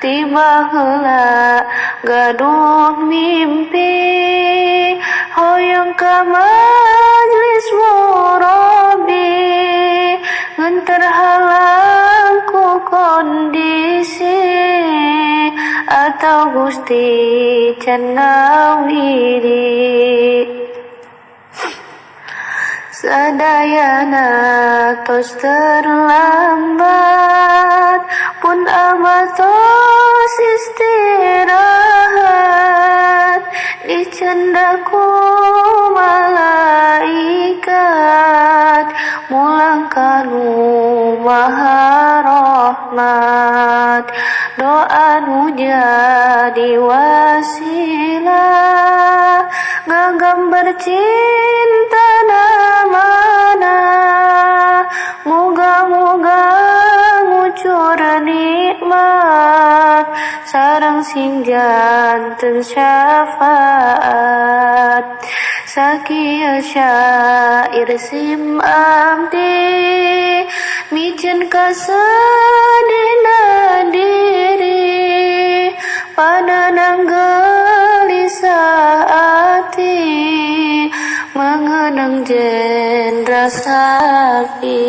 Ti baheula gaduh mimpi hoyong ka majlis murabi, ngan terhalang ku kondisi atau Gusti can ngawidi. Sadayana tos terlambat, pun abah tos istirahat, dicandak ku malaikat mulang kanu maha rahmat. Doa nu jadi wasilah ngagambar cinta mana, muga-muga ngucur nikmat sareng sing janten syafaat. Sakieu syair sim abdi miceun kasedihna diri, panenang gelisah ati mengenang Jenderal Sapi.